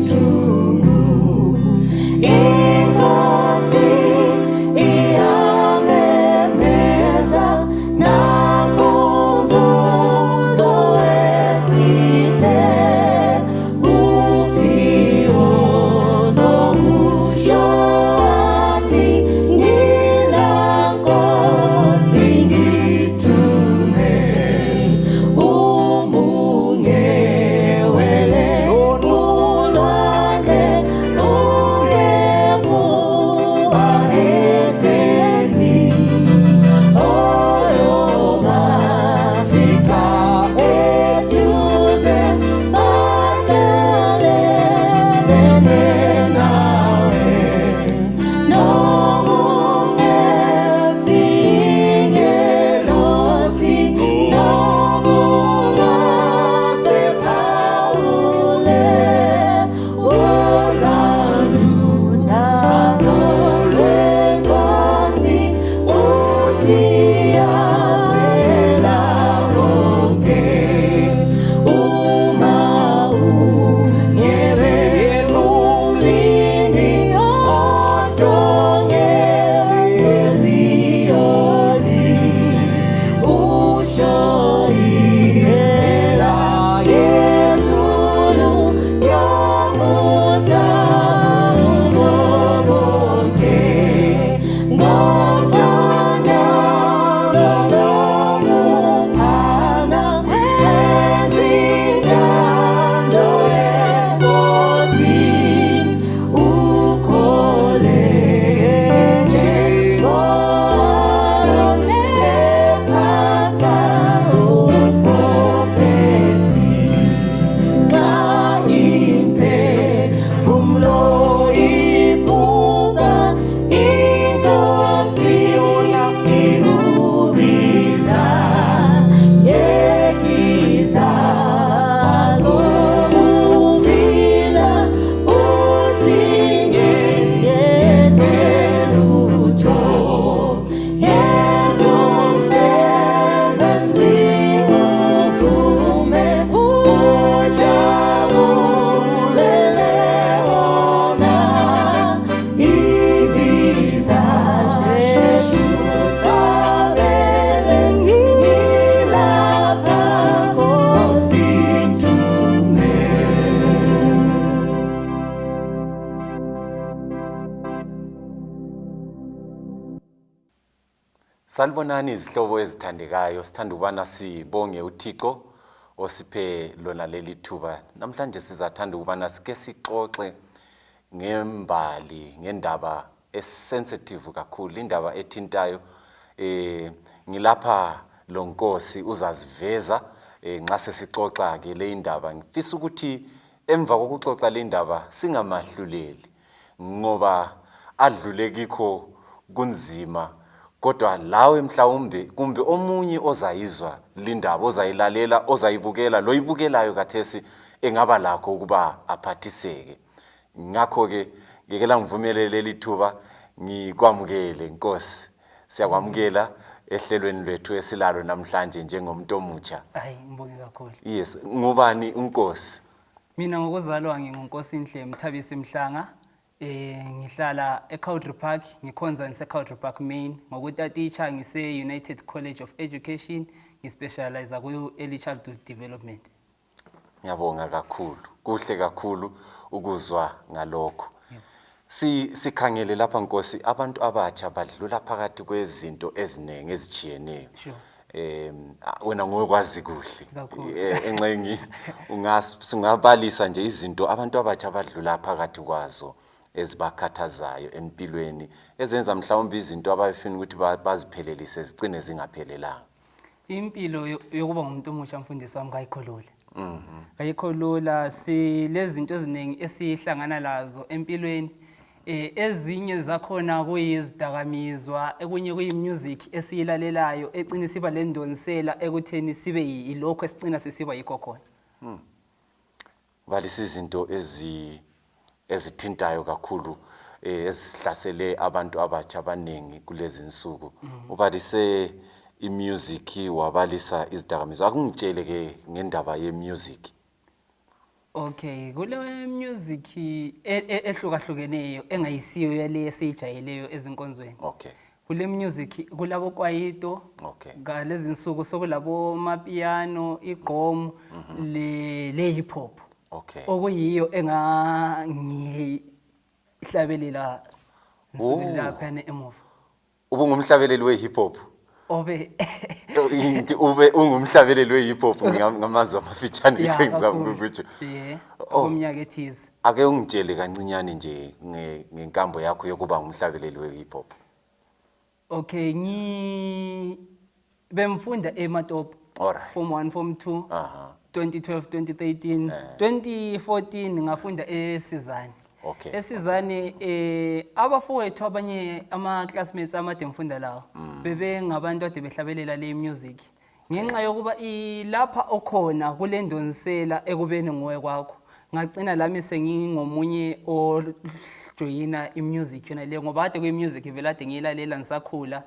Isithungu inkosi iyamemeza nakumvuzo wesihle uphiwo zokusho athi ngila nkosi ngithume umungewele ulwandle uye kubahedeni oyobafica eduze bahlale beme nawe nokungesingelosi nokungasephawule uthando lwenkosi uthi yavela konke uma ungebe umlindi odonge eziyoni usho indlela yezulu yomusa kubo bonke ngomthandazo nokuphana wenza intando yenkosi ukhole njengo-Aaron ephasa umprofethi xa imphefumlo ibuka inkosi ikubiza yekiza azokufila uthi ngenze lutho yenza umsebenzi uvume ujabulele wona ibiza sheshe usabele ngilapha Nkosi thume. Salibonani izihlobo ezithandekayo, sithanda ukubana sibonge uThixo osiphe lona leli thuba. Namhlanje sizathanda ukubana sike sixoxe ngembali, ngendaba esensitive kakhulu, indaba ethintayo. Ngilapha lo Nkosi uzaziveza nxa sesixoxa ke le indaba. Ngifisa ukuthi emva kokuxoxa le indaba singamahluleli ngoba adlule kikho kunzima, kodwa lawe mhlawumbe kumbe omunye ozayizwa lindaba, ozayilalela, ozayibukela, loyibukelayo khathesi engaba lakho ukuba aphathiseke. Ngakho-ke ngekela ngivumele leli thuba ngikwamukele Nkosi. Siyakwamukela ehlelweni lwethu esilalo namhlanje njengomuntu omutsha. Hayi, ngibonge kakhulu. Yes, ngubani uNkosi? Mina ngokuzalwa nginguNkosinhle Mthabisi Mhlanga. Ngihlala eCowdray Park, ngikhonza ngise-Cowdray Park Main. Ngokutaticha ngise-United College of Education, ngispecialize ku-Early Childhood Development. Ngiyabonga kakhulu. Kuhle kakhulu ukuzwa ngalokho. Sikhangele lapha Nkosi, abantu abatsha badlula phakathi kwezinto eziningi ezitshiyeneyo. Wena ngokwazi kuhle. Kakhulu. Enxengi singabalisa nje izinto abantu abatsha abadlula phakathi kwazo ezibakhathazayo empilweni, ezenza mhlawumbe izinto abafuna ukuthi baziphelelise zigcine zingaphelelanga. Impilo yokuba ngumuntu omusha, mfundisi wami, kayikho lula. Kayikho lula, silezinto eziningi esihlangana lazo empilweni. Ezinye zakhona kuyizidakamizwa, ekunye kuyi-music esiyilalelayo egcina siba lendonsela ekutheni sibe yilokho esicina sesiba yikho khona. Balisa izinto ezithintayo kakhulu ezihlasele abantu abatsha abaningi kulezi insuku. Ubalise imusic, wabalisa izidakamizwa. Akungitshele ke ngendaba yemusic. Okay, kule music ehlukahlukeneyo engayisiyo yale esiyijayeleyo ezinkonzweni. Kule music kulabo kwaito. Ngalezi nsuku sokulabo mapiano, igqom, le hip hop. Okuyiyo engangihlabelela lapha emuva. Ubungumhlabeleli we-hip hop? Obe Ngithi ube ungumhlabeleli we-hip hop ngamazwi amafitshane. Ya, ngizama kakhulu. ukutsho. Yeah, Oh. kumnyaka ethize. Ake ungitshele kancinyane nje ngenkambo yakho yokuba ngumhlabeleli we-hip hop. Okay, ngi bemfunda eMatopo. Form 1, form 2. 2012, 2013, 2014 ngafunda eSizane. Esizane abafowethu abanye ama classmates amade ngifunda lawo bebe ngabantu ade behlabelela le music. Ngenxa yokuba ilapha okhona kulendonsela ekubeni nguwe kwakho. Ngagcina lami sengingomunye ojoyina imusic yona le, ngoba kade kuyi-music vele ade ngiyilalela ngisakhula.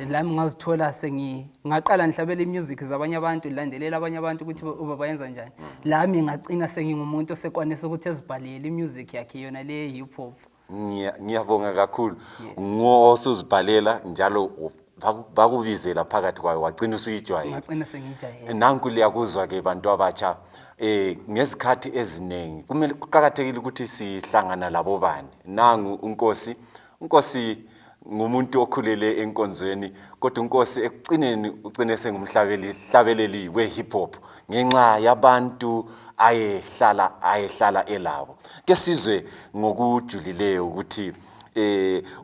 Lami ngazithola ngaqala ngihlabela imusic zabanye abantu, ngilandelela abanye abantu ukuthi uba bayenza njani. Lami ngagcina sengingumuntu osekwanisa ukuthi ezibhalele imusic yakhe yona le hip hop. Ngiyabonga kakhulu. Ngosuzibhalela njalo bakubizela phakathi kwayo wagcina usuyijwayele. Ngagcina sengiyijwayele. Nanku liyakuzwa ke bantu abatsha, ngesikhathi eziningi kumele kuqakathekile ukuthi sihlangana labo bani. Nangu uNkosi, uNkosi ngumuntu okhulele enkonzweni, kodwa uNkosi ekugcineni ugcine sengumhlabeli hlabeleli we hip hop ngenxa yabantu ayehlala elabo. Ke sizwe ngokujulileyo ukuthi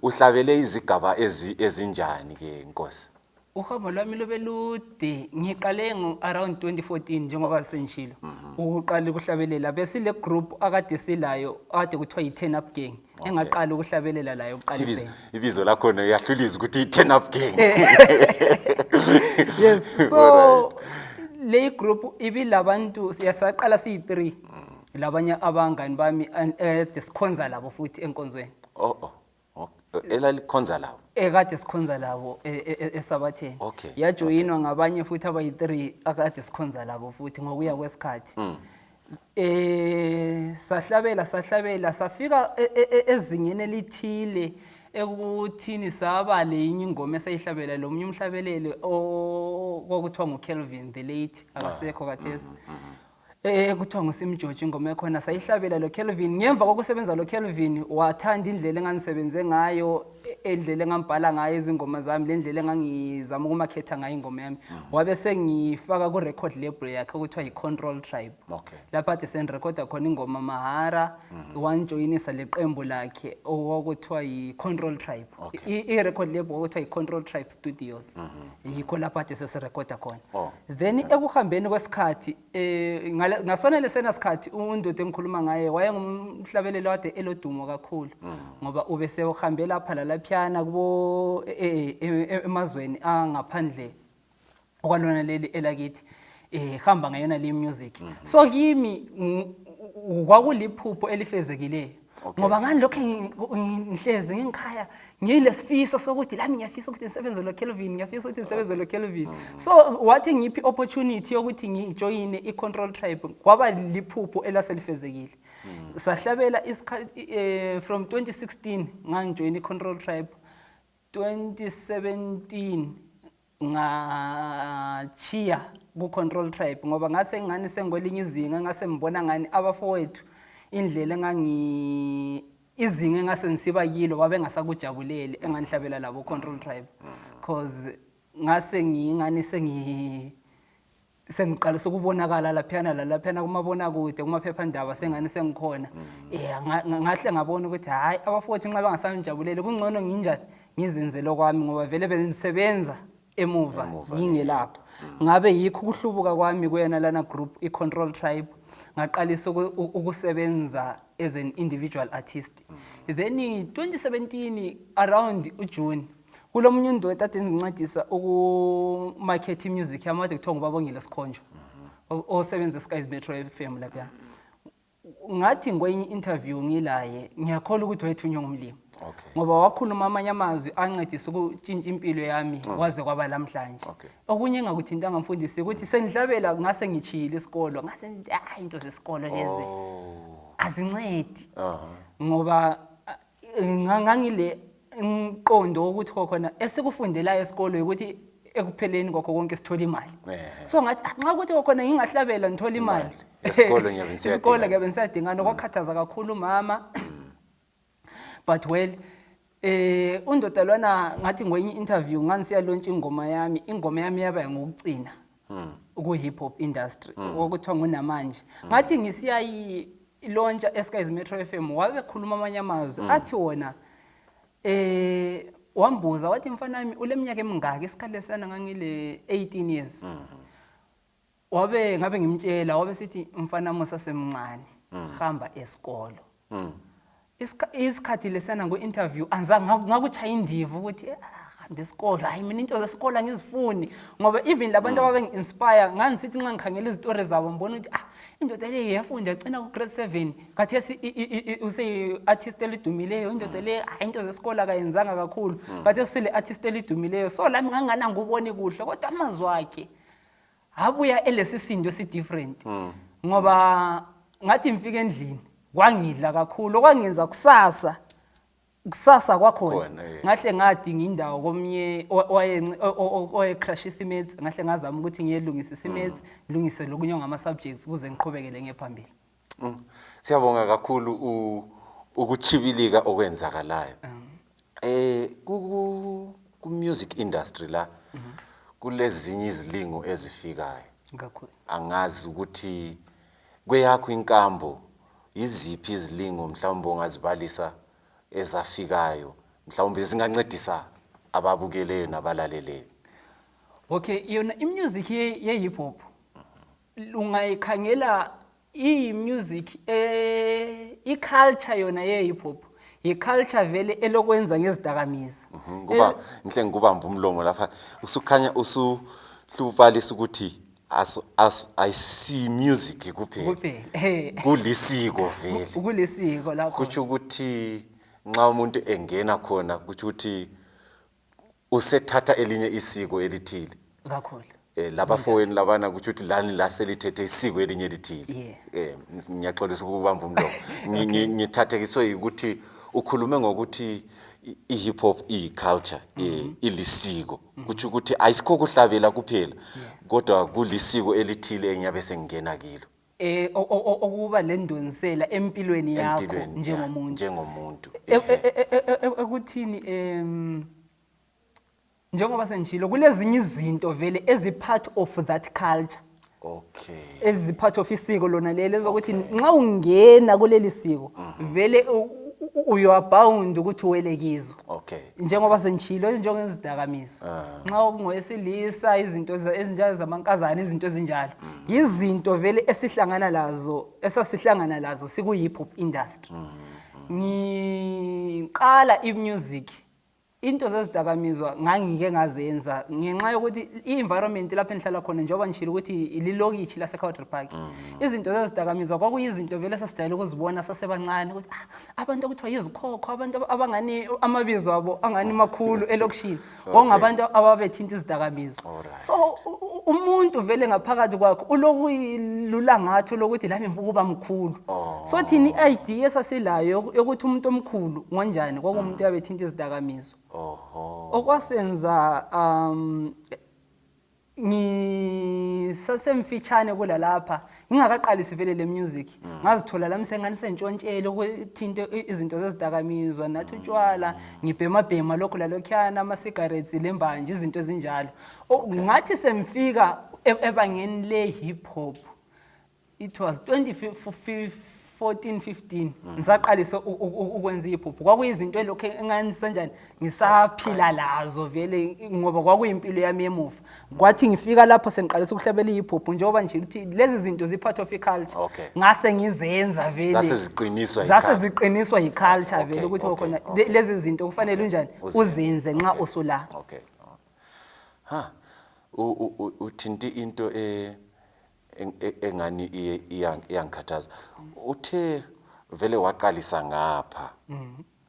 uhlabele izigaba ezinjani ke Nkosi? Uhambo lwami lube lude, ngiqale ngo around 2014 njengoba sengishilo. Ukuqala ukuhlabelela bese le group akade silayo akade kuthiwa yi Turn Up Gang. Engaqala ukuhlabelela layo ukuqaliseni. Ibizo lakho uyahlulisa ukuthi i Turn Up Gang. Yes, so le group ibilabantu siyasaqala siyi 3. Labanye abangani bami sikhonza labo futhi enkonzweni. Oh oh. Elalikhonza labo. Ekade sikhonza labo esabatheni. Yajoyinwa ngabanye futhi abayi3 akade sikhonza labo futhi ngokuya kwesikhathi. Sahlabela safika ezingeni elithile ekuthini saba leyinye ingoma esayihlabela lo munye umhlabeleli okwakuthiwa nguKelvin the late akasekho khathesi. Kuthiwa nguSimjojo ingoma ekhona sayihlabela lo Kelvin. Ngemva kokusebenza lo Kelvin wathanda indlela engangisebenze ngayo, indlela engambhala ngayo izingoma zami, le ndlela engangizama ukumakhetha ngayo ingoma yami. Wabe sengifaka ku record label yakhe okuthiwa yi-Control Tribe. Lapha ade sengirekhoda khona ingoma mahara, wanjoyinisa leqembu lakhe okwakuthiwa yi-Control Tribe. I-record label okuthiwa yi-Control Tribe Studios. Yikho lapha ade sesirekhoda khona. Then ekuhambeni kwesikhathi ngasona lesena sikhathi undoda engikhuluma ngaye wayengumhlabeleli wade elodumo kakhulu ngoba ube sewuhambe lapha lalaphiyana kubo emazweni angaphandle okwalona leli elakithi, hamba ngayona le music. So kimi kwakuliphupho elifezekileyo. Ngoba ngani lokho ngihlezi ngikhaya ngilesifiso sokuthi lami ngiyafisa ukuthi ngisebenze lo Kelvin, ngiyafisa ukuthi ngisebenze lo Kelvin. So wathi ngiphi opportunity yokuthi ngijoyine i-Control Tribe, kwaba liphupho elaselifezekile. Sahlabela isikhathi from 2016 ngangijoyina i-Control Tribe, 2017 ngachiya ku-Control Tribe ngoba ngase ngani sengikwelinye izinga, ngase ngibona ngani abafowethu indlela engangi izinga engase ngisiba kilo babengasakujabuleli engangihlabela labo Control Tribe, cause ngase ngingani sengiqalisa ukubonakala laphiyana lalaphiyana kumabonakude kumaphephandaba, sengani sengikhona. Ngahle ngabona ukuthi hayi abafowethu nxa bangasangijabuleli kungcono nginjani ngizenzele okwami ngoba vele bengisebenza emuva Emuva, ngingelapho. Ngabe yikho ukuhlubuka kwami kuyena lana group i-Control Tribe, ngaqalisa ukusebenza as an individual artist. Then in 2017 around uJune kulomunye undoda ade ngincedisa ukumarket music yami ade kuthiwa nguBabongile Sikhonjwa osebenza eSkies Metro FM lapha. Ngathi ngikwenye interview ngilaye ngiyakholwa ukuthi wayethunywe ngumlimi. Ngoba wakhuluma amanye amazwi ancedisa ukutshintsha impilo yami kwaze kwaba lamhlanje. Okunye engakuthintanga mfundisi ukuthi sengihlabela ngase ngitshiyile isikolo, ngase ngithi, ah, into zesikolo lezi azincedi. Ngoba ngangile umqondo wokuthi khona esikufundelayo esikolo ukuthi ekupheleni kwakho konke sithola imali. So ngathi, "Ah, nxa ukuthi khona ngingahlabela ngithola imali." Isikolo ngiyabe ngisiyadingana. Isikolo ngiyabe ngisiyadingana, kwakhathaza kakhulu umama. But well, undoda lwana ngathi ngwenye interview ngangisiya launch ingoma yami, ingoma yami yaba ngokucina ku hip hop industry okuthiwa ngunamanje. Ngathi ngisiya launch eSkyz Metro FM, wabe khuluma amanye amazwi athi wona wambuza wathi, mfana wami, uleminyaka emingaki? Isikhathi lesana ngangile 18 years. Wabe ngabe ngimtshela, wabe sithi, mfana wami, usasemncane, hamba esikolo. Isikhathi lesana ku-interview anzange ngakuchaya indiva ukuthi, "Ah, hamba esikolo, hayi, mina into zesikolo angizifuni," ngoba even labantu ababengi-inspire ngangisithi nxa ngikhangela izitori zabo ngibona ukuthi, ah, indoda le yafunda yagcina ku-grade 7, khathesi useyi-artist elidumileyo. Indoda le, hayi, into zesikolo akayenzanga kakhulu, khathesi usele-artist elidumileyo. So lami ngangingananguboni kuhle, kodwa amazwi akhe abuya elesisindo esi-different, ngoba ngathi ngifika endlini kwangidla kakhulu, okwangenza kusasa kusasa kwakhona Khona, ngahle ngadinga indawo komnye owaye-crashisa i-maths, ngahle ngazama ukuthi ngiyelungisa isi-maths, ngilungise lokunye ngama-subjects ukuze ngiqhubekele ngephambili. Siyabonga kakhulu ukuchibilika okwenzakalayo. Ku music industry la kulezinye izilingo ezifikayo. Kakhulu. Angazi ukuthi kweyakho inkambo iziphi izilingo mhlawumbe ongazibalisa ezafikayo, mhlawumbe zingancedisa ababukeleyo nabalaleleyo. Okay, yona i-music ye-hip hop ungayikhangela iyi-music i-culture yona ye-hip hop yi-culture vele elokwenza ngezidakamizwa. Kuba ngihle ngikubamba umlomo lapha, usukhanya usuhlubalisa ukuthi ayisi music kuphela. Kuphela. Kulisiko vele. Kulisiko lapho. Kutsho ukuthi nxa umuntu engena khona, kutsho ukuthi usethatha elinye isiko elithile. Kakhulu. Labafowenu labana, kutsho ukuthi lani la selithethe isiko elinye elithile. Ngiyaxolisa ukubamba umlomo. Ngithathekiswe ukuthi ukhulume ngokuthi i-hip hop iyi-culture, ilisiko, kutsho ukuthi ayisikho kuhlabela kuphela, kodwa kulisiko elithile engiyabe sengingena kilo. Okuba lendonsela empilweni yakho Empilweni, njengomuntu. Njengomuntu. Ekuthini njengoba sengishilo, kulezinye izinto vele ezi-part of that culture, ezi-part of isiko lona leli, ezokuthi nxa ungena kuleli siko vele you are bound ukuthi uwele kizo. Njengoba sengishilo, njengezidakamizwa, nxa kungowesilisa, izinto ezinjalo zamankazana, izinto ezinjalo, izinto vele esihlangana lazo, esasihlangana lazo siku-hip hop industry. Ngiqala i-music, into zezidakamizwa ngangike ngazenza ngenxa yokuthi i-environment lapho engihlala khona, njengoba ngishilo ukuthi ililokitshi lase-Cowdray Park, izinto zezidakamizwa kwakuyizinto vele sasijayele ukuzibona sasebancane, ukuthi, ah, abantu okuthiwa yizikhokho, abantu abangani amabizo abo angani makhulu elokishini, kwakungabantu ababethinta izidakamizwa. So umuntu vele ngaphakathi kwakhe ulokuyilulangathi lokuthi lami ngifuna ukuba mkhulu. So thina i-idea esasilayo yokuthi umuntu omkhulu ngonjani kwakuwumuntu oyabethinta izidakamizwa. Okwasenza ngisasemfitshane kulalapha, ngingakaqalisi vele le music, ngazithola lami sengani sentshontshele ukuthinta izinto zezidakamizwa, nathi utshwala, ngibhemabhema lokhu lalokhuyana, ama-cigarettes lembanje, izinto ezinjalo. Ngathi semfika ebangeni le-hip hop, it was 2014 15, ngisaqalisa ukwenza i-hip hop, kwakuyizinto elokhu enganisenjani ngisaphila lazo vele, ngoba kwakuyimpilo yami emuva. Kwathi ngifika lapho sengiqalisa ukuhlabela i-hip hop, njengoba nje ukuthi lezi zinto zi-part of i-culture, ngase ngizenza vele. Zase ziqiniswa Zase yi-culture. ziqiniswa yi-culture vele ukuthi khona lezi zinto kufanele unjani Uzenze. Uzenze nxa usula. Okay. Ha. Uthinti into engani iyangikhathaza. Uthe vele waqalisa ngapha.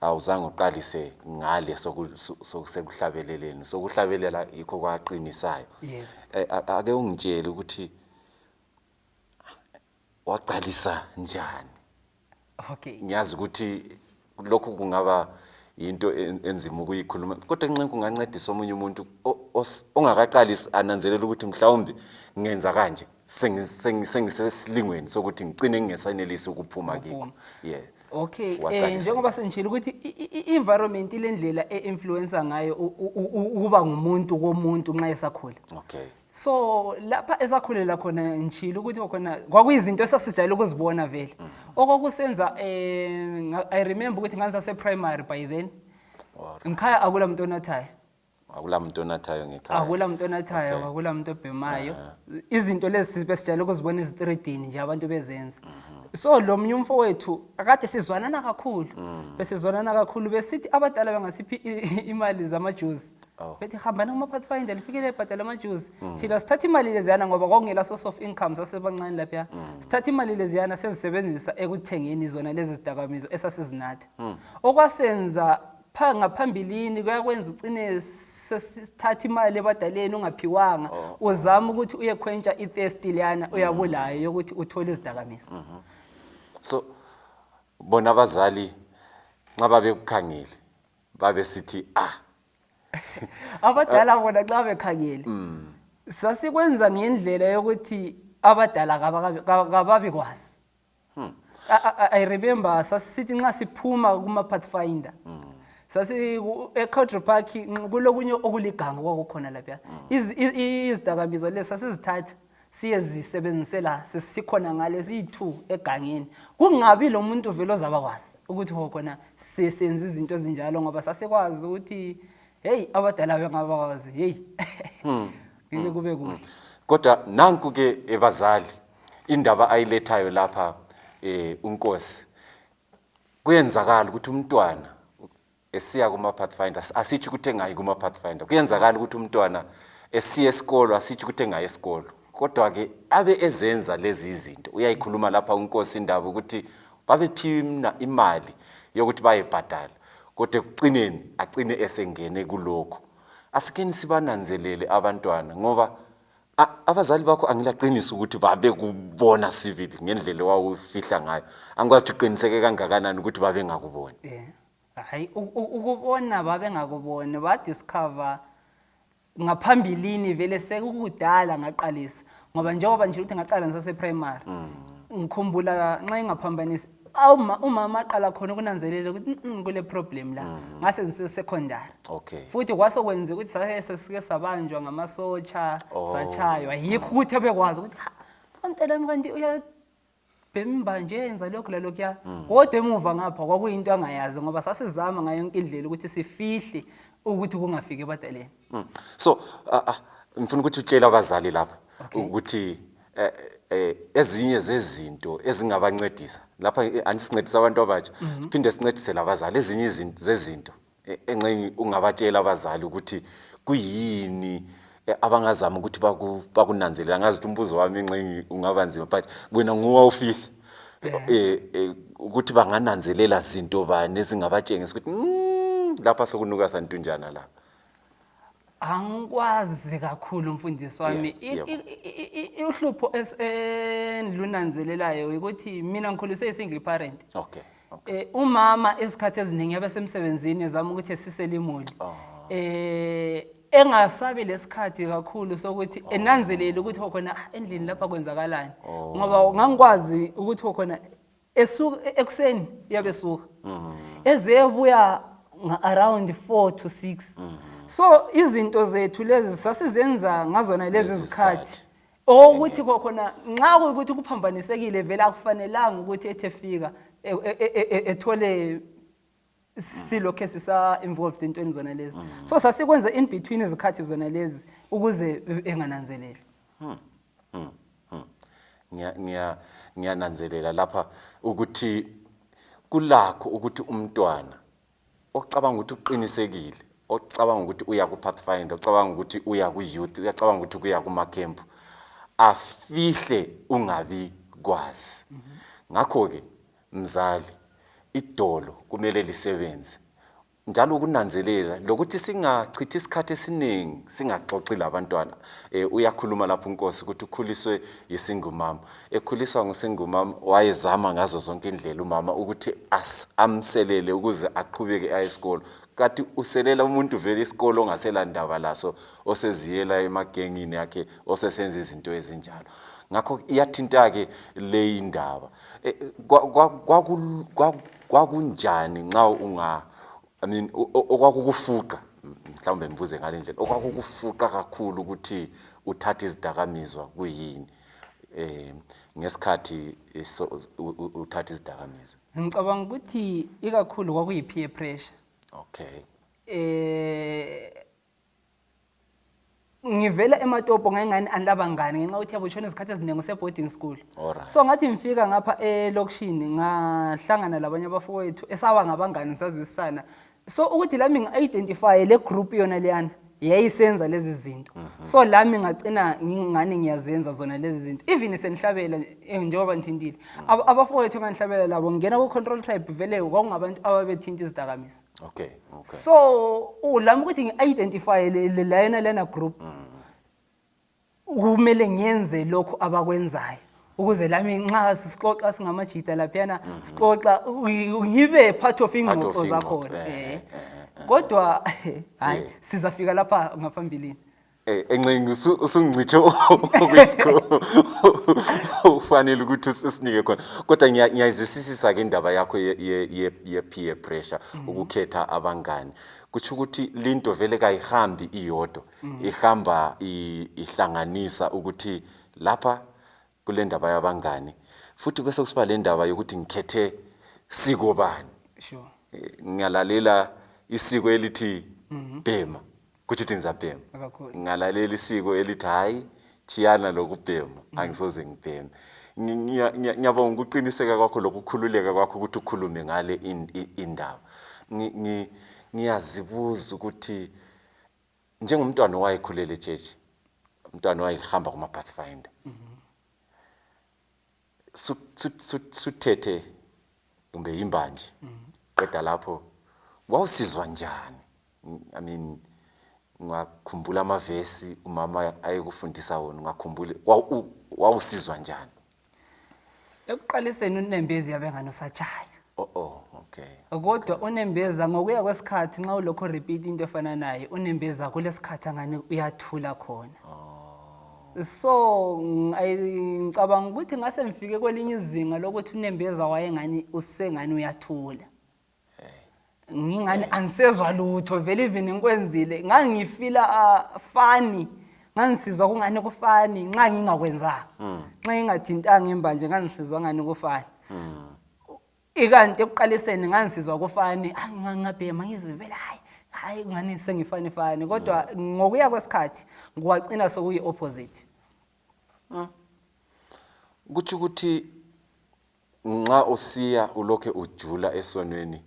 Awuzange uqalise ngale sekuhlabeleleni, sokuhlabelela yikho kwaqinisayo. Yes. Ake ungitshele ukuthi waqalisa njani? Okay. Ngiyazi ukuthi lokhu kungaba into enzima ukuyikhuluma, kodwa nxa kungancedisa omunye umuntu ongakaqalisi ananzelela ukuthi mhlawumbe ngenza kanje sengisesilingweni sokuthi ngicine ngingesanelisi ukuphuma kikho. Yeah. Okay, Waqalisa njengoba sengishilo ukuthi i-environment ilendlela e-influencer ngayo ukuba ngumuntu komuntu nxa esakhula. Okay. So lapha esakhulela khona, ngishilo ukuthi khona kwakuyizinto esasijayele ukuzibona vele. Okwakusenza I remember ukuthi ngangisase primary by then. Ngikhaya akula muntu onathayo. Akula muntu onathayo ngekhaya. Akula muntu onathayo, akula muntu obhemayo. Izinto lezi besijayele ukuzibona ezitredini nje abantu bezenza. So lo munye umfowethu akade sizwanana kakhulu. Besizwanana kakhulu, besithi abadala bangasiphi imali zamajuice. Bethi hambani kuma-Pathfinder, lifikele ebhadala amajuice. Thina sithatha imali leziyana ngoba kwakungela source of income, sasebancane lapha. Sithatha imali leziyana sezisebenzisa ekuthengeni zona lezi zidakamizwa esasizinatha. Okwasenza pha ngaphambilini kuyakwenza ucine sesithatha imali ebadaleni ungaphiwanga, uzama ukuthi uyekhwentsha i-thirst leyana uyabulayo yokuthi uthole izidakamizwa. So bona abazali nxa babekukhangele babesithi ah? Abadala bona xa bekhangele, sasikwenza ngendlela yokuthi abadala kababikwazi. I remember sasisithi nxa siphuma kuma-Pathfinder, sasi e-Cowdray Park kulokunye okuliganga okwakukhona lapha, izidakamizwa lezi sasizithatha siyezisebenzisela sesikhona ngale siyi-two egangeni, kungabi lo muntu vele ozabakwazi ukuthi ho khona sesenza izinto ezinjalo, ngoba sasikwazi ukuthi heyi, abadala bengabakwazi, heyi, ngeke kube kuhle. Kodwa nanku ke ebazali indaba ayilethayo lapha uNkosi, kuyenzakala ukuthi umntwana esiya kuma Pathfinder, asithi ukuthi engayi kuma Pathfinder. Kuyenzakala ukuthi umntwana esiya esikolo, asithi ukuthi engayi esikolo, kodwa ke abe ezenza lezi izinto. Uyayikhuluma lapha uNkosi indaba ukuthi babephiwe imali yokuthi bayebhadala, kodwa ekucineni agcine esengene kulokho. Asikeni sibananzelele abantwana, ngoba abazali bakho angilaqinisa ukuthi babekubona sibili ngendlela owawufihla ngayo. Angikwazi ukuthi uqiniseke kangakanani ukuthi babengakuboni. Hayi, ukubona babengakuboni, badiscover ngaphambilini vele sekukudala ngaqalisa, ngoba njengoba nje ukuthi ngaqala ngisase-primary. Ngikhumbula nxa ingaphambanisi umama aqala khona ukunanzelela ukuthi kule problem la ngase ngise-secondary. Futhi kwasokwenza ukuthi sake sesike sabanjwa ngamasotsha, satshaywa. Yikho ukuthi ebekwazi ukuthi ha, umntanami kanti uyabhemba nje, yenza lokhu lalokhuya, kodwa emuva ngapha kwakuyinto angayazi, ngoba sasizama ngayo yonke indlela ukuthi sifihle ukuthi kungafiki ebadaleni. So ngifuna ukuthi utshele abazali lapha ukuthi ezinye zezinto ezingabancedisa lapha, anisincedisa abantu abatsha, siphinde sincedise labazali, ezinye izinto zezinto engxenye ungabatshela abazali ukuthi kuyini abangazama ukuthi bakunanzelele. Angazi ukuthi umbuzo wami engxenye ungaba nzima, but wena nguwe awufihle ukuthi bangananzelela zinto bani ezingabatshengisa ukuthi lapha sokunuka santunjana lapha. Angikwazi kakhulu, mfundisi wami. Uhlupho endilunanzelelayo ukuthi mina ngikhuliswe i-single parent. Umama izikhathi eziningi abesemsebenzini ezama ukuthi esisele imuli. Engasabi lesikhathi kakhulu sokuthi enanzelele ukuthi khona endlini lapha kwenzakalani. Ngoba ngangikwazi ukuthi khona esuka ekuseni uyabe esuka. Ezebuya around 4 to 6. So izinto zethu lezi sasizenza ngazona lezi Lezi zikhathi. zikhathi. Okuthi khona nxa kuyikuthi kuphambanyisekile vele akufanelanga ukuthi ethe fika ethole silokhe sisa involved entweni zona lezi. So sasikwenza in between izikhathi zona lezi ukuze engananzeleli. Ngiyananzelela lapha ukuthi kulakho ukuthi umntwana ocabanga ukuthi uqinisekile, ocabanga ukuthi uya ku-Pathfinder, ocabanga ukuthi uya ku-youth, uyacabanga ukuthi uya kuma-camp, afihle ungabi kwazi. Ngakho-ke mzali, Idolo kumele lisebenze njalo ukunanzelela lokuthi singachithi isikhathi esiningi singaxoxi labantwana. Uyakhuluma lapho uNkosi ukuthi ukhuliswe yisingle mama. Ekhuliswa ngusingle mama wayezama ngazo zonke indlela umama ukuthi amselele ukuze aqhubeke aye esikolo. Kanti uselela umuntu vele isikolo ongasela ndaba laso, oseziyela emagengini yakhe, osesenza izinto ezinjalo. Ngakho iyathinta-ke leyi ndaba. Kwakunjani nxa unga, I mean, okwakukufuqa, mhlawumbe ngibuze ngale ndlela, okwakukufuqa kakhulu ukuthi uthathe izidakamizwa kuyini ngesikhathi uthatha izidakamizwa? Ngicabanga ukuthi ikakhulu kwakuyi-peer pressure. Okay. Ngivela eMatopo, ngayingani anilabangani ngenxa yokuthi yabo tshona izikhathi eziningi use-boarding school. Alright. So ngathi ngifika ngapha elokishini ngahlangana labanye abafowethu esaba ngabangani, sazwisisana. So ukuthi lami ngi-identify le group yona leyana yayisenza lezi zinto, so lami ngagcina ngingani ngiyazenza zona lezi zinto. Even senihlabela, njengoba ngithintile abafowethu engangihlabela labo, ngingena ku-Control Tribe, vele kwakungabantu ababethinta izidakamizwa. Okay. So lami ukuthi ngi-identify lena lena group, kumele ngiyenze lokhu abakwenzayo ukuze lami nxa sixoxa singamajida laphiyana, sixoxa ngibe part of ingxoxo ingxoxo, zakhona. Kodwa hayi, sizafika lapha ngaphambilini. Enxengi usungicitshe okuyikho ufanele ukuthi usinike khona, kodwa ngiyayizwisisisa ke indaba yakho ye-peer pressure, ukukhetha abangani. Kutsho ukuthi linto vele kayihambi iyodwa, ihamba ihlanganisa ukuthi lapha kule ndaba yabangani, futhi kwese kusiba le ndaba yokuthi ngikhethe siko bani. Ngiyalalela isiko elithi bhema, kutsho ukuthi ngizabhema. Kakhulu. Ngalalela isiko elithi hayi, chiyana lokubhema, angisoze ngibheme. Ngiyabonga ukuqiniseka kwakho lokukhululeka kwakho ukuthi ukhulume ngale indaba. Ngiyazibuza ukuthi njengomntwana owayekhulele echechi, umntwana owayehamba kuma-Pathfinder, suthethe kumbe yimbanje, qeda lapho wawusizwa njani? I mean, ungakhumbula amavesi umama ayekufundisa wona? Ungakhumbula wawusizwa njani? Ekuqaliseni unembezi yabe ngani usatshaya. Oh, okay. Kodwa unembeza ngokuya kwesikhathi, nxa ulokhu repeat into efana naye, unembeza kulesikhathi angani uyathula khona. So ngicabanga ukuthi ngase ngifike kwelinye izinga lokuthi unembeza wayengani usengani uyathula, ngingani angisezwa lutho vele. Even ngikwenzile ngangifila funny, ngangisizwa kungani kufunny nxa ngingakwenzanga, nxa ngingathintanga imbanje ngangisizwa ngani kufunny. Ikanti ekuqaliseni ngangisizwa kufunny, hayi, ngingabhema ngizwe vele, hayi hayi, ngani sengifunny funny. Kodwa ngokuya kwesikhathi kwagcina sokuyi-opposite. Kutsho ukuthi nxa usiya ulokhe ujula esonweni,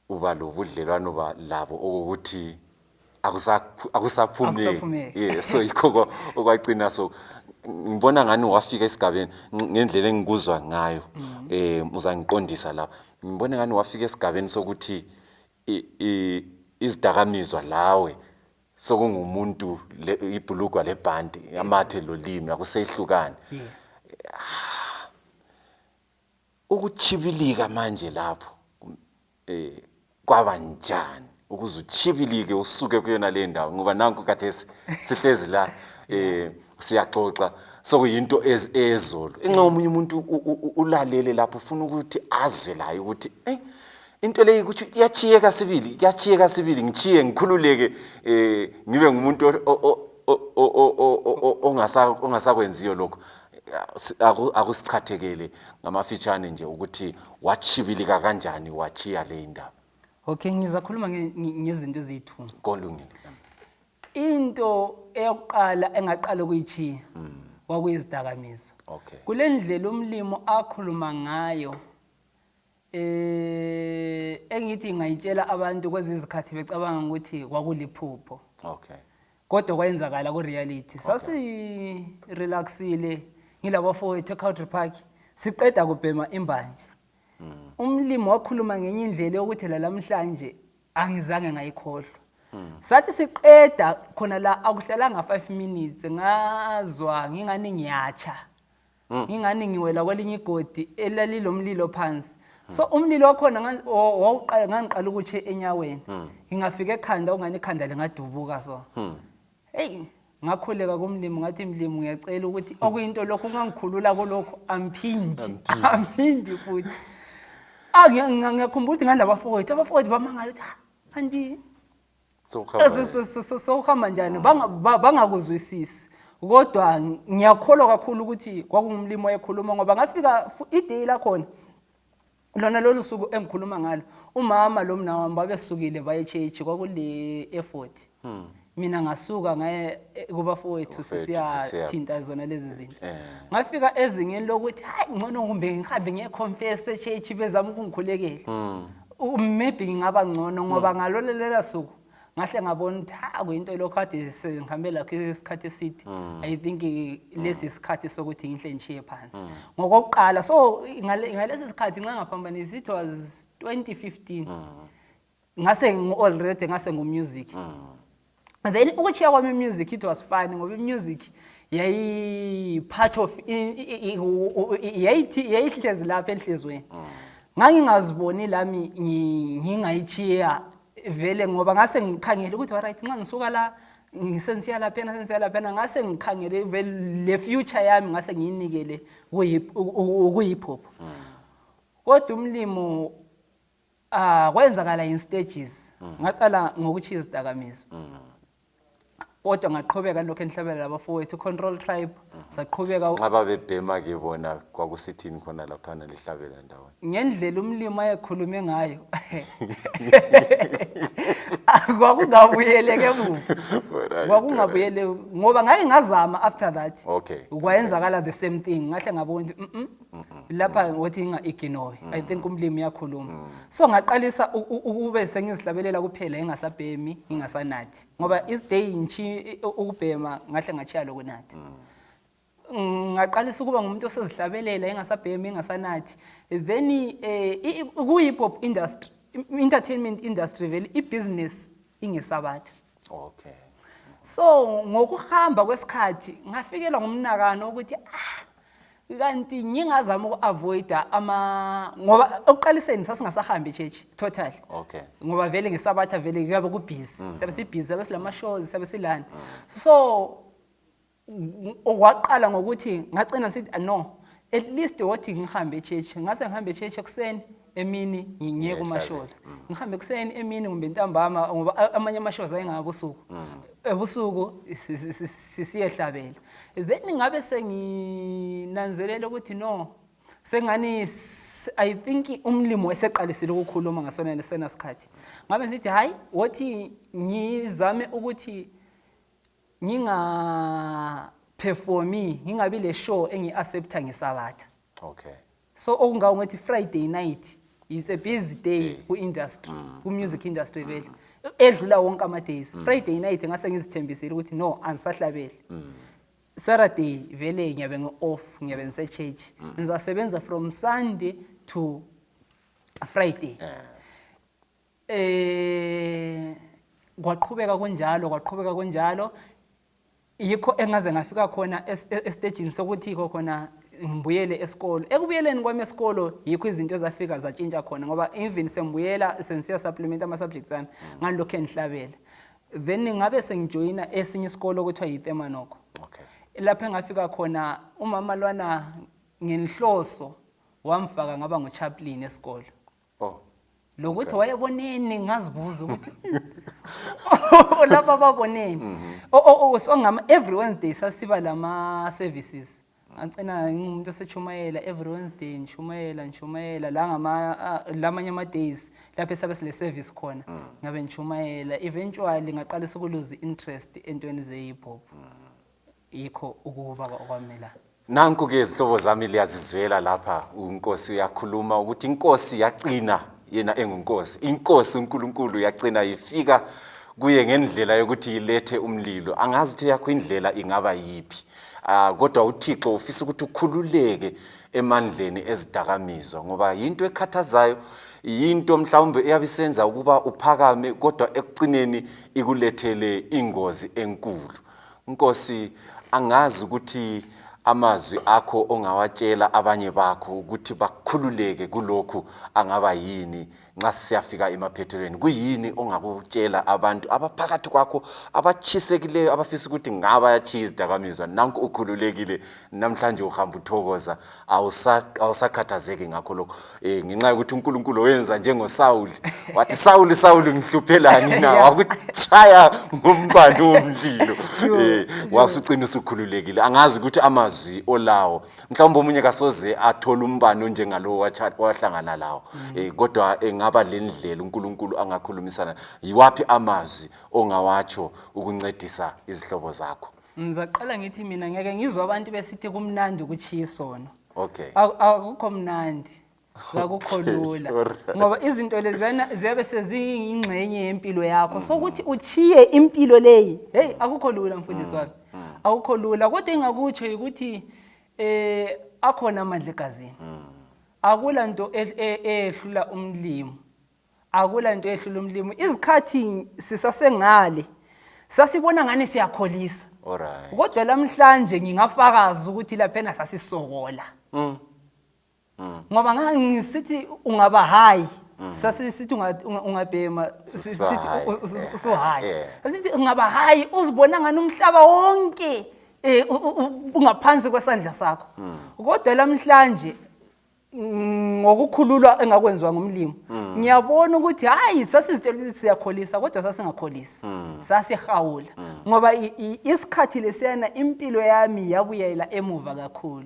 uba lobudlelwano ba labo okokuthi akusaphumeki. Akusaphumeki. Yeah, so yikho okwagcina. So ngibona ngani wafika esigabeni, ngendlela engikuzwa ngayo, uzangiqondisa lapha, ngibona ngani wafika esigabeni sokuthi izidakamizwa lawe sokungumuntu ibhulugwa lebhanti, amathe lolimi akusehlukani. Ukuchibilika manje lapho kwaba njani ukuze uchibilike usuke kuyona le ndawo? Ngoba nanku khathesi sihlezi la, siyaxoxa, sokuyinto ezolo. Inxa omunye umuntu ulalele lapho ufuna ukuthi azwe laye ukuthi into leyi kutsho iyachiyeka sibili, iyachiyeka sibili, ngichiye ngikhululeke, ngibe ngumuntu ongasakwenziyo lokho. Akusichathekele ngamafitshane nje ukuthi wachibilika kanjani wachiya le indaba. Okay, ngizakhuluma ngezinto eziyi-two. Kolungile. Into eyokuqala engaqala ukuyichiya kwakuyizidakamizwa. Kule ndlela umlimo akhuluma ngayo, engithi ngayitshela abantu kwezinye izikhathi becabanga ukuthi kwakuliphupho, kodwa kwayenzakala ku-reality. Sasi-relaxile ngilabafowethu eCountry Park, siqeda kubhema imbanje. Umlimi wakhuluma ngenye indlela yokuthi lalamhlanje angizange ngayikhohlwa. Sathi siqeda khona la, akuhlalanga 5 minutes, ngazwa ngingani ngiyatsha, ngingani ngiwela kwelinye igodi elalilomlilo phansi. So umlilo wakhona wawuqala, ngangiqala ukutshe enyaweni, ngingafika ekhanda ungani ikhanda lingadubuka. So hey, ngakhuleka kumlimi, ngathi, "Mlimi, ngiyacela ukuthi okuyinto lokhu ungangikhulula kulokhu, amphindi, amphindi futhi." Ah, ngiyakhumbula ukuthi ngalabafowethu, abafowethu bamangala ukuthi, "Ah, kanti Sowuhamba sowuhamba njani?" Bangakuzwisisi, kodwa ngiyakholwa kakhulu ukuthi kwakungumlimi owayekhuluma, ngoba ngafika i-day lakhona lona lolu suku engikhuluma ngalo, umama lo mna wami babesukile baye church, kwakule effort. Mina ngasuka ngaye kubafowethu. Kubafowethu, Sisiyathinta zona lezi zinto. Ngafika ezingeni lokuthi hayi, ngcono kumbe ngihambe ngiye-confess e-church, bezama ukungikhulekela. Maybe ngingaba ngcono, ngoba ngalolo lela suku ngahle ngabona ukuthi ha, kuyinto lokhu kade sengihambe lakho isikhathi eside. I think lesi isikhathi sokuthi ngihle ngishiye phansi ngokokuqala. So ngalesi sikhathi, nxa ngaphambanisi, it was 2015, ngase already ngase ngu-music. Then ukutshiya kwami i-music, it was fun, ngoba i-music yayi part of yayithi yayihlezi lapha enhlizweni. Ngangingaziboni lami ngingayitshiya vele, ngoba ngase ngikhangele ukuthi alright, nxa ngisuka la ngisensiya laphana, sensiya laphana, ngase ngikhangele vele le future yami, ngase ngiyinikele kuyi-hip hop. Kodwa umlimo, ah, kwenzakala in stages. Ngaqala ngokutshiya izidakamizwa, kodwa ngaqhubeka lokho enhlabela labafowethu, Control Tribe, saqhubeka. Nxa babebhema ke bona, kwakusithini khona laphana lihlabela ndawonye? Ngendlela umlimi ayekhulume ngayo, kwakungabuyeleke emuva. Kwakungabuyele, ngoba ngake ngazama after that. Kwayenzakala the same thing, ngahle ngabona ukuthi lapha ngokuthi nginga-ignore, I think umlimi uyakhuluma. So ngaqalisa ukube sengizihlabelela kuphela, ngingasabhemi, ngingasanathi, ngoba is-day ngichi ukubhema, ngahle ngatshiya lokunatha. Ngaqalisa ukuba ngumuntu osezihlabelela, engasabhemi, engasanathi. Then ku-hip hop industry, entertainment industry, vele i-business ingesabatha. So ngokuhamba kwesikhathi ngafikelwa ngumnakano ukuthi, ah, kanti ngingazama uku-avoida ama, ngoba ekuqaliseni sasingasahambi e-church totally. Ngoba vele ngesabatha vele kuyabe ku-busy, siyabe si-busy, siyabe silama-shows, siyabe silani. So okwaqala ngokuthi ngagcina ngisithi, "Ah, no, at least wothi ngihambe e-church." Ngase ngihambe e-church ekuseni, emini ngiye kuma-shows. Ngihambe ekuseni, emini kumbe ntambama, ngoba amanye ama-shows ayengabusuku, ebusuku siyehlabela. Then ngabe senginanzelela ukuthi no, sengani I think umlimi wayeseqalisile ukukhuluma ngasona lesena sikhathi. Ngabe ngithi, hayi, wothi ngizame ukuthi nginga-performi, ngingabi le show engi-accepta ngesabatha. So okungawo ngathi Friday night is a busy day Day. ku-industry, ku-music industry vele, edlula wonke ama-days. Friday night ngase ngizithembisile ukuthi no, angisahlabeli. Saturday vele ngiyabe ngi-off, ngiyabe ngise-church, ngizasebenza from Sunday to Friday. Kwaqhubeka kunjalo, kwaqhubeka kunjalo, yikho engaze ngafika khona estagini sokuthi yikho khona ngibuyele esikolo. Ekubuyeleni kwami esikolo, yikho izinto ezafika zatshintsha khona, ngoba even sengibuyela sengisiya supplement ama-subjects ami, ngalokhu engihlabela. Then ngabe sengijoyina esinye isikolo okuthiwa yiTemanoko. Lapho engafika khona, umama lwana ngenhloso wamfaka ngaba ngu-chaplain esikolo. Lokuthi wayeboneni, ngazibuza ukuthi laba baboneni. Oh, so ngama every Wednesday sasiba lama services. Ngagcina ngingumuntu osechumayela every Wednesday, ngishumayela, ngishumayela la ngama lamanye ama days lapho esabe sile service khona, ngabe ngishumayela. Eventually ngaqalisa uku-lose interest entweni ze hip hop. Yikho ukuba kwami la. Nanku-ke, izihlobo zami, liyazizwela lapha, uNkosi uyakhuluma ukuthi inkosi yacina yena engunkosi, inkosi uNkulunkulu yacina ifika kuye ngendlela yokuthi ilethe umlilo. Angazi ukuthi yakho indlela ingaba yiphi. Ah, kodwa uThixo ufisa ukuthi ukhululeke. Emandleni ezidakamizwa, ngoba yinto ekhathazayo, yinto mhlawumbe eyabe isenza ukuba uphakame, kodwa ekucineni ikulethele ingozi enkulu. Nkosi, angazi ukuthi amazwi akho ongawatshela abanye bakho ukuthi bakhululeke kulokhu angaba yini nxa sisiyafika emaphethelweni. Kuyini ongakutshela abantu abaphakathi kwakho abatshisekileyo, abafisa ukuthi ngaba yatshiya izidakamizwa? Nanku ukhululekile namhlanje, uhamba uthokoza, awusakhathazeki ngakho lokho, ngenxa yokuthi uNkulunkulu wenza njengoSawuli, wathi, "Sawuli, Sawuli, ngihluphelani na?" Wakuchaya ngombane womlilo, wasucina usukhululekile. Angazi ukuthi amazwi olawo, mhlawumbe omunye kasoze athole umbane onjengalowo wahlangana lawo, kodwa engaba le ndlela uNkulunkulu angakhulumisana. Yiwaphi amazwi ongawatsho ukuncedisa izihlobo zakho? Ngizaqala ngithi mina ngeke ngizwe abantu besithi kumnandi ukutshiya isono. Akukho mnandi, kakukho lula, ngoba izinto leziyana ziyabe seziyingxenye yempilo yakho. Sokuthi uchiye impilo leyi, hey, akukho lula, mfundisi wami, akukho lula. Kodwa engakutsho ukuthi akhona amandla egazini. Akula nto eyehlula umlimo, akula nto eyehlula umlimo. Izikhathi sisasengale sasibona ngani siyakholisa, kodwa lamhlanje ngingafakaza ukuthi laphena sasisokola, ngoba ngangisithi ungaba hayi, sasisithi ungabhema Usuba sithi high. usu-high. Sasithi ungaba hayi uzibona ngani umhlaba wonke ungaphansi kwesandla sakho. Kodwa lamhlanje, ngokukhululwa engakwenziwa ngumlimi, ngiyabona ukuthi hayi, sasizitshela ukuthi siyakholisa, kodwa sasingakholisi, sasihawula, ngoba isikhathi lesiyana impilo yami yabuyela emuva kakhulu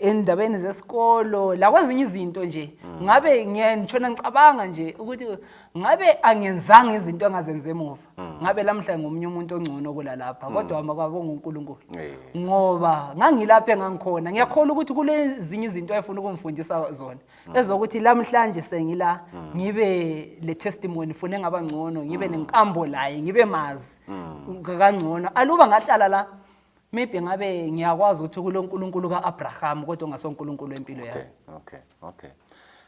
endabeni zesikolo lakwezinye izinto nje. Ngabe ngiyangitshona ngicabanga nje ukuthi ngabe angenzanga izinto engazenza emuva, ngabe lamhla ngomunye umuntu ongcono kulalapha. Kodwa makwabonga uNkulunkulu, ngoba ngangilapha engangikhona. Ngiyakholwa ukuthi kulezinye izinto ayefuna ukungifundisa zona, ezokuthi lamhlanje sengila ngibe le testimony, fune ngaba ngcono, ngibe nenkambo laye, ngibe mazi kangcono. Aluba ngahlala la, maybe ngabe ngiyakwazi ukuthi kulo nkulunkulu ka-Abraham, kodwa ungasonkulunkulu wempilo yami. Okay,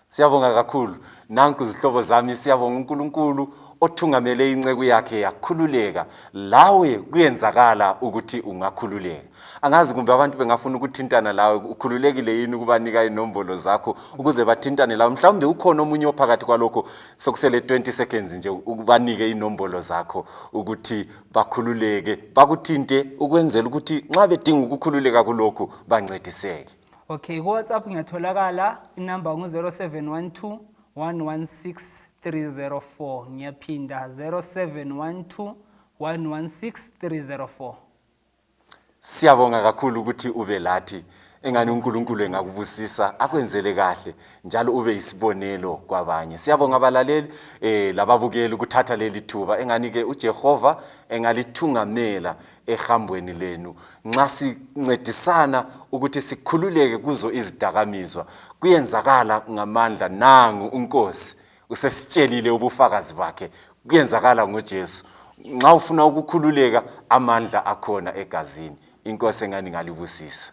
siyabonga kakhulu. Nanku zihlobo zami, siyabonga uNkulunkulu othungamele inceku yakhe yakhululeka. Lawe kuyenzakala ukuthi ungakhululeka. Angazi kumbe abantu bengafuna ukuthintana lawe, ukhululekile yini ukubanika inombolo zakho ukuze bathintane lawe? Mhlawumbe ukhona omunye ophakathi kwalokho. Sokusele 20 seconds nje ukubanike inombolo zakho ukuthi bakhululeke, bakuthinte, ukwenzela ukuthi nxa bedinga ukukhululeka kulokhu bancediseke. Okay, ku-WhatsApp ngiyatholakala, inamba ngu-0712 116 304. Ngiyaphinda, 0712 116 304. Siyabonga kakhulu ukuthi ube lathi. Engani uNkulunkulu engakubusisa, akwenzele kahle, njalo ube isibonelo kwabanye. Siyabonga abalaleli lababukeli ukuthatha leli thuba. Engani ke uJehova engalithungamela ehambweni lenu nxa sincedisana ukuthi sikhululeke kuzo izidakamizwa. Kuyenzakala ngamandla. Nangu uNkosi usesitshelile ubufakazi bakhe. Kuyenzakala ngoJesu. Nxa ufuna ukukhululeka, amandla akhona egazini. Inkosi engani ngalibusisa.